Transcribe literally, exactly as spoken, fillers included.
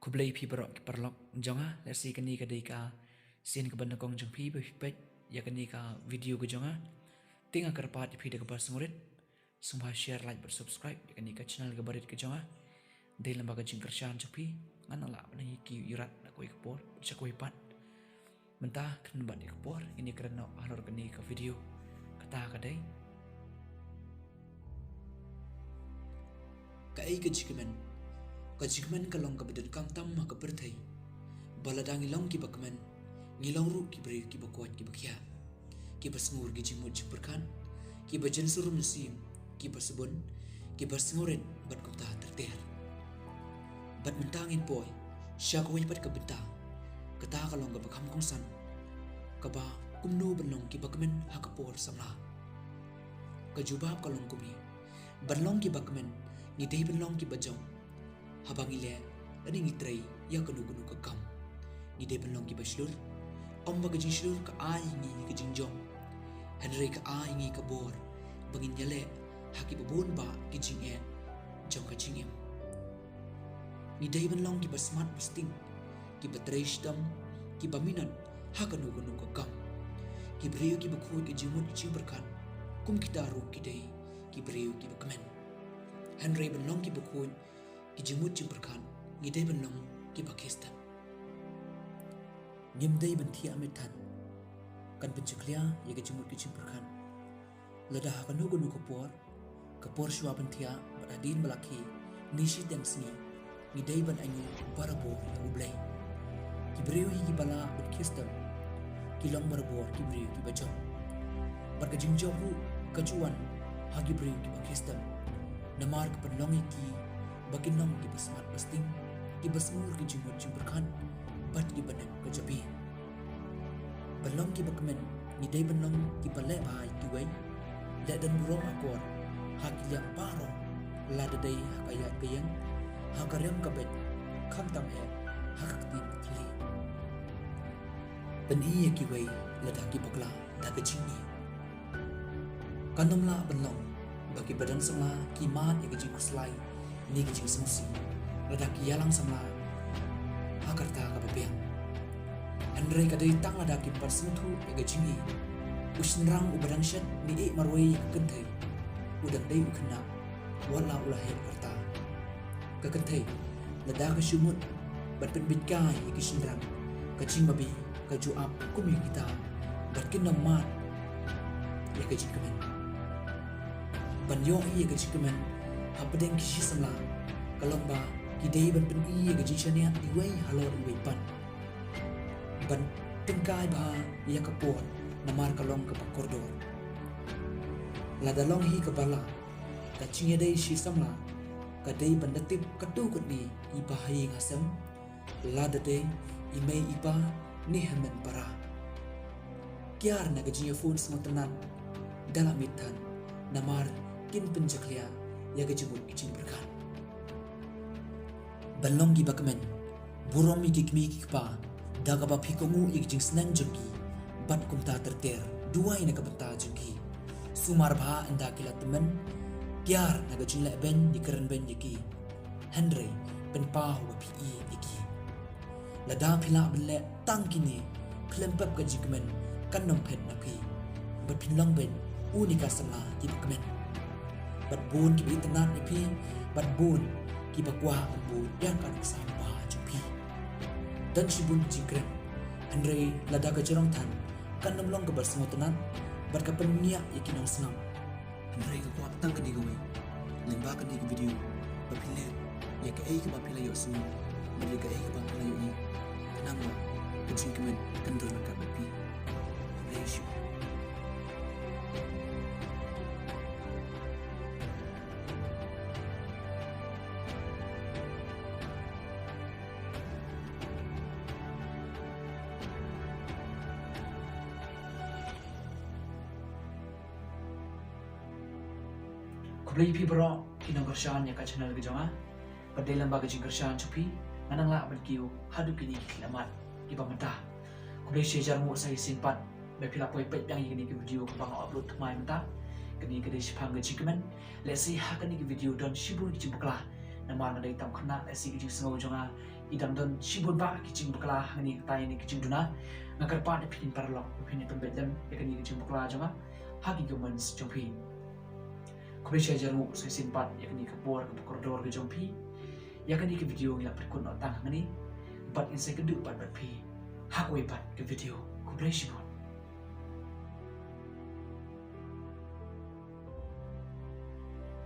Khublei phi baroh ki paralok jong nga, lehse kane ka dei ka sien kaba nyngkong jong phi ba phi peit ïa kane ka video ka jong nga. Te nga kyrpad ïa phi da kaba sngewrit, sngewbha share, like bad subscribe ïa kane ka channel kaba rit ka jong nga. Dei lyngba ka jingkyrshan jong phi ngan nang lah ban ïa ki ïurat na kawei ka por sha kawei pat. Mynta kren bad ïa ka por, ngin ïa kren noh halor kane ka video. Kata ka dei, kaei ka jingkmen? Ka jingkmen ka long kaba donkam tam ha ka pyrthei. Ba lada ngi long kiba kmen, ngi long ruh ki briew kiba koit kiba khiah, kiba sngur ki jingmut jingpyrkhat, kiba jensur mynsiem, kiba sbun, kiba sngewrit bad kumta ter ter. Bad mynta ngin poi sha kawei pat ka bynta, kata ka long kaba kham kongsan, kaba kumno ban long kiba kmen ha ka por samla. Ka jubab ka long kumne: ban long kiba kmen, ngi dei ban long kiba jop. Haba ngi leh lane ngi trei ïa kano kano ka kam, ngi dei ban long kiba shlur. Ym ba ka jingshlur ka ai ïa ngi ka jingjop, hynrei ka ai ïa ngi ka bor ba ngin ïaleh ha kiba bun bah ki jingeh jong ka jingim. Ngi dei ban long kiba smat ba sting, kiba trei shitom, kiba minot ha kano kano ka kam, ki briew kiba khuid ki jingmut ki jingpyrkhat. Kum kita ruh ki dei ki briew kiba kmen. Hynrei ban long kiba khuid ki jingmut jingpyrkhat, ngi dei ban long kiba khie step. Ngim dei ban thiah met than, kan pynjakhlia ïa ka jingmut ka jingpyrkhat. Lada ha kano kano ka por, ka por shuwa ban thiah bad hadien ba la khie, ne shiteng sngi, ngi dei ban ainguh barabor ïa U Blei. Ki briew hi kiba lah ban khie step ki long barabor ki briew kiba jop. Bad ka jingjop ruh ka ju wan ha ki briew kiba khie step, namar ka pynlong ïa ki ba kin long kiba smat ba sting, kiba sngur ki jingmut jingpyrkhat bad kiba nep ka jop hi. Ban long kiba kmen, ngi dei ban long kiba leh bha ïa kiwei, leh don burom akor ha ki liang baroh, lada dei ha ka ïaid ka ïeng, ha ka riam ka beit, khamtam eh ha ka ktien ka thylli. Pyni ïa kiwei lada ki bakla da ka jingïeit. Kan ym lah ban long ba kiba don samla ki mad ïa ka jingkhuslai ne ka jingsngewsih lada ki ïalang samla ha ka rta kaba biang. Hynrei ka dei tang lada kim pat sngewthuh ïa ka jingïeit. U shynrang uba dang shet ne ïeh marwei ïa ka kynthei, u dang dei u khynnah wat la u la heh ka rta. Ka kynthei lada ka shu mut ban pynbit kai ïa ki shynrang, ka jingbabe ka ju ap kum ïa kita bad kin ym mad ïa ka jingkmen. Ban ïohi ïa ka jingkmen hapdeng ki shi samla ka long ba ki dei ban pyni ïa ka jingshaniah iwei halor iwei pat. Ban tyngkai bha ïa ka por namar ka long kaba kordor. Lada long hi kaba lah, ka jingïadei shi samla ka dei ban da tip katto katne i ba ha ïing ha sem, lada dei i mei i pa ne hynmen para. Kiar na ka jingïaphone sngewtynnat da la miet than, namar kin pynjakhlia ïa ka jingmut ka jingpyrkhat. Ban long kiba kmen, burom ïa ki kmie ki kpa da kaba phi kohnguh ïa ki jingsneng jong ki bad kumta ter ter, duwai na ka bynta jong ki. Sumar bha ynda ki la tymmen, kiar na ka jingleh beiñ ne kren beiñ ïa ki, hynrei pynpaw ba phi ïeit ïa ki. Lada phi lah ban leh tang kine, khlem pep ka jingkmen kan ym phet na phi, bad phin long beit une ka samla kiba kmen. Bad bun kiba itynnad ïa phi, bad bun kiba kwah ban bud ïa ka nuksa ba jong phi. Don shibun ki jingkren, hynrei lada ka jrong than kan ym long kaba sngewtynnad bad ka pynngiah ïa ki nongsngap. Hynrei ka kwah tang kane kawei lyngba kane ka video, ba phi leh ïa kaei kaba phi la ïohsngew bad ïa kaei kaba phi la ïohi, khnang ba ka jingkmen kan don ryngkat bad phi. Khublei shibun. Khublei phi baroh ki nongkyrshan ïa ka channel ka jong nga. Bad dei lyngba ka jingkyrshan jong phi ngan nang lah ban kiew haduh kine ki khyllipmat kiba mynta. Khublei shihajar nguh sa shisien pat ba phi la poi peit biang ïa kane ka video kaba nga upload thymmai mynta. Kane ka dei shaphang ka jingkmen. Lehse ha kane ka video don shibun ki jingbakla, namar nga dei tam khynnah, lehse ka jingsngew jong nga I dang don shibun bah ki jingbakla hangne ha kata ïa kane ka jingduna. Nga kyrpad ïa phi ki paralok ba phin ïa pynbeit lem ïa kane ka jingbakla jong nga ha ki comments jong phi. Khublei shibun, sa shisien pat ïa kane ka por kaba kordor ka jong phi. Ïa kane ka video ngi la pynkut noh tang hangne. Bad ngin sa ïakynduh pat bad phi ha kawei pat ka video. Khublei shibun.